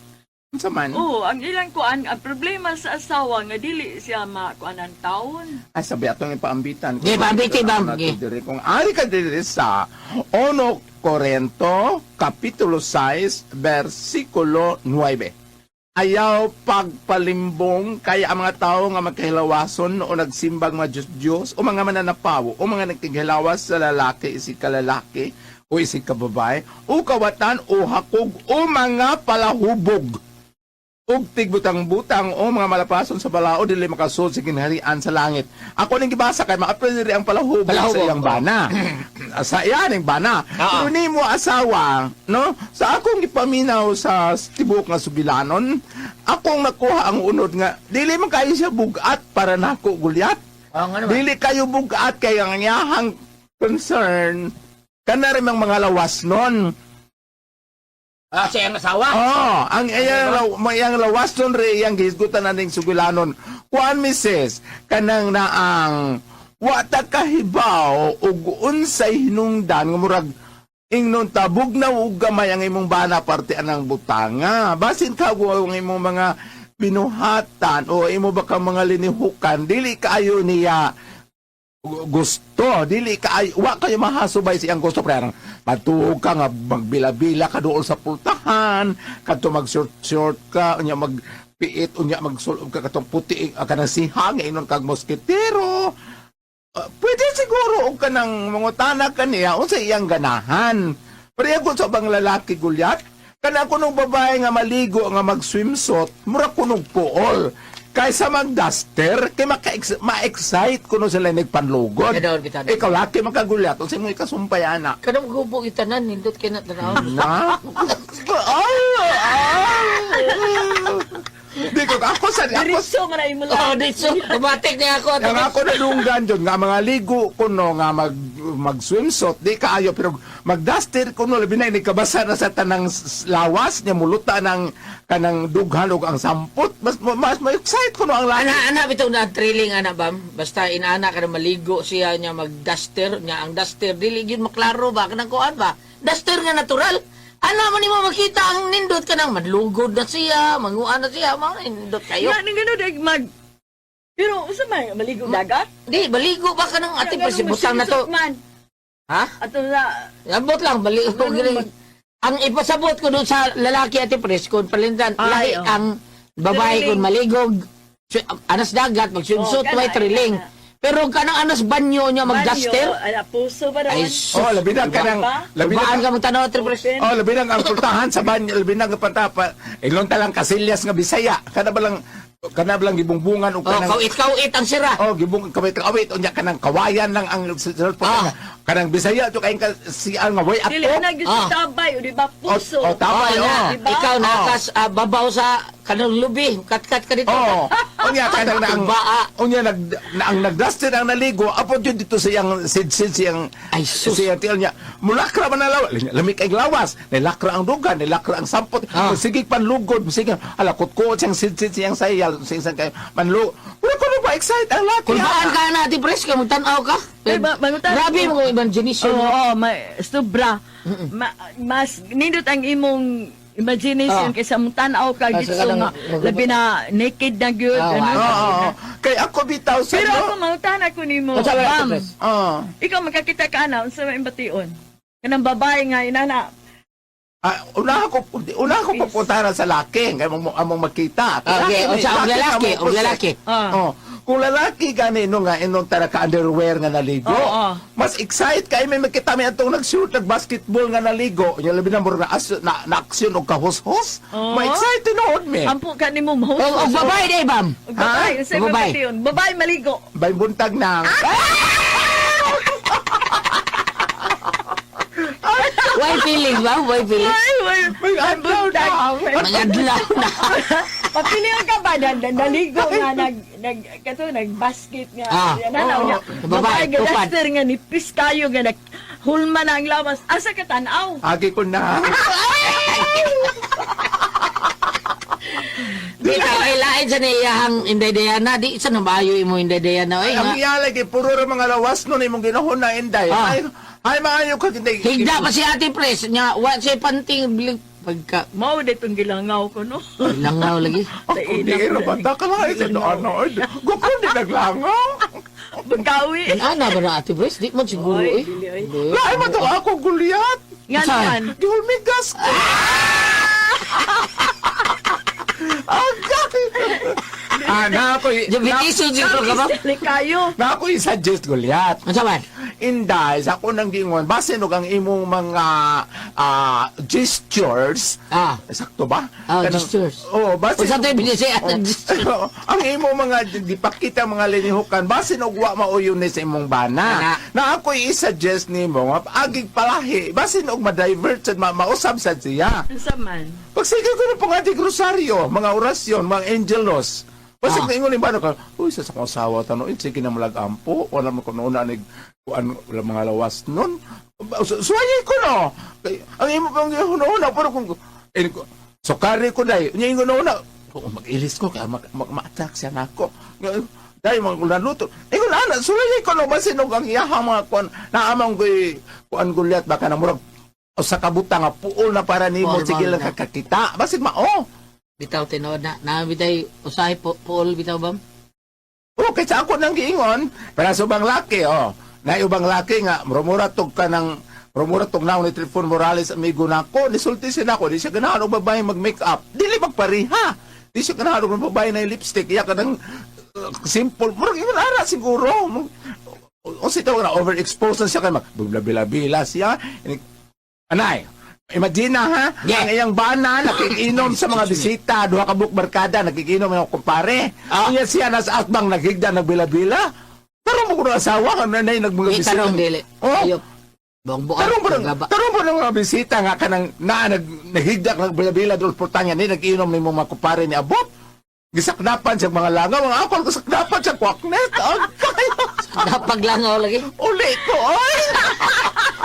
Unsa man? Oo, ang ilang kuan, ang problema sa asawa nga dili siya makuan ang taon. Ay, sabi atong ipaambitan. Gi, paambiti, bam, gi. Diri, kung ari ka diri sa Ono Corento, Kapitulo 6, versikulo 9. Ayaw pagpalimbong kay ang mga tao nga magkahilawason o nagsimbang mga Diyos-Diyos o mga mananapawo o mga nagtighilawas sa lalaki isig kalalaki o isig kababae o kawatan o hakog o mga palahubog ug tigbutang-butang o mga malapason sa balao dili makasud sa ginharian sa langit. Ako ning gibasa kay maapil diri ang palahubog, Palahubog, sa iyang bana. Sa iyan ang bana. Oo. Pero nimo asawa, no? Sa akong gipaminaw sa tibok nga sugilanon, akong nakuha ang unod nga dili man kayo siya bugat para nako gulyat. Oh, nga naman. Dili kayo bugat kay ang iyahang concern kana rin ang mga lawas nun. Ah, siya ang asawa. Oh, ang iyang iyang lawas nun re iyang gihisgutan na ning sugilanon. Kuan misis, kanang naang wa ta kahibaw ug unsay hinungdan nga murag ingnon tabog na ug gamay ang imong bana parte anang butanga. Basin ka ang imong mga binuhatan o imo baka mga linihukan dili kaayo niya gusto dili ka ay wa kayo mahasubay siyang gusto pero matuog ka nga magbila-bila ka doon sa pultahan kadto mag short short ka unya mag piit unya magsulob ka katong puti ka kanang sihang inon kag moskitero. Pwede siguro og kanang mangutana kaniya unsa iyang ganahan. Pareha ko sa bang lalaki, gulyat. Kana kunong babae nga maligo nga mag-swimsuit, mura kunog puol. Kaysa mag-duster, kay ma-excite kuno sila nagpanlugod. Ganoon kita. Ikaw laki makagulyat, unsa mo ikasumpay ana? Kanang gubo itanan nindot kay na tanaw. Na? Ay! Ay! Di ko ako sa ako Diretso man ay mo Oh, lang. ditso. Tumatik niya ako. Ang ako nadunggan jud nga mga ligo kuno nga mag mag swimsuit di kaayo, pero magduster kuno, labi na kabasa na sa tanang lawas niya, muluta ng kanang dughan ug ang sampot, mas mas ma-excite kuno ang laki. Ana ana bitaw na thrilling ana bam. Basta inaana ka na maligo siya niya mag-duster niya, ang duster dili gyud maklaro ba kanang kuan ba. Duster nga natural. Ana man nimo makita ang nindot kanang manlugod na siya, manguan na siya, mao na nindot kayo. Nga nang gano'n, dag mag. Pero usa man maligo dagat? Di baligo ba kanang ate Nga, pa si ganun, butang na to. mag-swimsuit man. Ha? Ato sa Abot lang baligo Ganun gini. mag- Ang ipasabot ko doon sa lalaki, Ate Pres, kung palindan Ay, lahi oh. ang babae Thrilling. kung maligog anas dagat mag-swimsuit Oh, kana, way thrilling. kana. Pero kanang anas banyo niya mag-duster. Banyo, ala, puso ba Ay, naman? sus. Oh, labi na kanang labi na Tubaan ka mong tanaw, Ate Pres. Open. Oh, labi na ang pultahan sa banyo, labi na ang pantapa. Ilon ta lang Kasilyas nga Bisaya. Kana ba lang gibungbungan og Oh, kanang kawit-kawit ang sira. Oh, gibung kawit kawit unya kanang kawayan lang ang kanang Bisaya to kay ka siya nga way Dili ato. na gyud sa tabay, o di ba puso. Oh, tabay, Oh, na, oh. Diba? Ikaw nakas babaw sa kanang lubi, katkat ka dito. Oh, unya kanang na ang Tubaa. unya nag na ang nagduster ang naligo apod yun dito sa iyang sidsid siyang Ay, sus. siyang tiil niya. Mulakra man na lawas, lamig kay lawas, nilakra ang dugan, nilakra ang sampot. Sige panlugod, sige ala kutkuot siyang sidsid siyang sayal, siyang kay manlu. Wala ko ba excite ang laki. Kung baan ka na, Ate Pres, ka magtanaw ka. Eh, mangutana Grabe ko. mo imagination. Oo, oh, ma, sobra. Mas nindot ang imong imagination kaysa mong tan-aw ka Kasi gitso kanang- nga labi na naked na gyud. Ah, ano. Oo, oo, oo. Kay ako bitaw sa Pero no? ako mangutana ko nimo. Unsa ba, Ate Bam, Pres? Oo. ikaw makakita ka na unsa may bation? Kanang babae nga inana. Ah, una ako pupunta sa laki kay among among makita. Okay, Laki, o sa og lalaki, among og lalaki. Oh, kung lalaki gani no nga inong tara ka underwear nga naligo. Oo. Mas excite kay may makita mi atong nag-shoot nag-basketball nga naligo. Nya labi na murag na, na, na aksyon og kahos-hos. Oo. Ma-excite tinuod mi. Ampo ka nimo mahusos. Og babae di bam. Og babae, unsa may Babae. bation? Babae maligo. Bay buntag nang. Why feeling ba? Why feeling? Ay, ay, May adlaw na. Mangadlaw na. Papilihan ka ba na, naligo nga nag nag kato nag basket nga yan na niya. Babae, Babae nga tupad. duster nga nipis kayo nga nag hulma na ang lawas. Asa ka tan-aw? Agi ko na. Di ka ay lain sa iyahang Inday Diana, di sa nabayo imo Inday Diana oy Ang nga. iya lagi puro ra mga lawas nun imong ginahon na inday. Ay, ay maayo ka inday. Higda pa si Ate Pres nya wa siya panting bilig pagka Mao ditong gilangaw ko no. langaw lagi. Ako di ra bata ka lang sa ano. Gukon di naglangaw. Pagkawi. Ana ba na Ate Pres? Di man siguro Oy, eh. dili, oy. Di. Lahi man to ako gulyat. Nga Saan? naman. Gihulmigas ko. Agay. Na ako Diabetes siguro ka ba? Dili kayo. na ako i-suggest gulyat. Unsa man? Inday, sa ako nang gingon, base og ang imong mga gestures. Sakto ba? Ah, gestures. Oh, base Unsa to'y binisaya Oh. ang gestures? Ang imong mga gipakita mga linihukan, base og wa mauyon ni sa imong bana. Ana. Na ako i-suggest nimo nga agig palahi, base og ma-divert sad mausab sad siya. Unsa man? Pagsige ko na pangati rosaryo, mga orasyon, mga angelos. Basig na ingon ba ka, uy, sa akong asawa tano, sige na malag ampo, wala man kuno na nig kuan wala mga lawas nun. Suwayay ko no. Kay, ang imo pang hunahuna pero kung eh, sukari ko dai, unya ingon na kung mag-ilis ko kaya mag, mag, ma-attack siya nako. Dai mga naluto. Ingon ana, suwayay ko no basin og ang iyahang mga kuan naamang koy kuan gulyat baka na murag o sa kabutang nga puol na para nimo Puol, sige mao lang na. kakakita. Basig mao. Bitaw tinuod na. Na bitay usahay po puol bitaw bam. Oh, kaysa ako nang giingon, para sa ubang laki, oh. Na ubang laki nga, rumura tog ka ng, rumura tog naon ni Trifon Morales, amigo nako, nisulti siya nako, di siya ganahan og babae mag-make up. Dili magpariha. Di siya ganahan og babae na lipstick, iya ka ng simple. Murag ingon ara siguro. O si tawag na overexpose na siya kay magbila-bila siya. Anay, imagine na ha, ang iyang bana nakikinom sa mga bisita, duha ka buok barkada nakikinom ang kumpare. Unya siya nasa atbang naghigda nagbila-bila. Tarong mo kuno asawa nga nanay nagmga Di bisita. tarong dili. Oh. Ayop. Buang-buang. Tarong po ng Gaba. tarong po ng mga bisita nga kanang na nag naghigda nagbila-bila dol portanya ni nag-inom ni mga kumpare ni abot. Gisaknapan siya mga langaw, mga akol gisaknapan siya kwaknet. Ang kayo. Napaglangaw lagi. Uli ko, oy!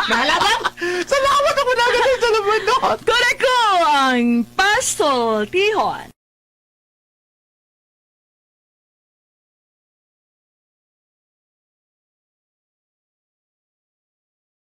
Mahalaban! Salamat ako na ganito sa laman. Koreko ang pasultihon.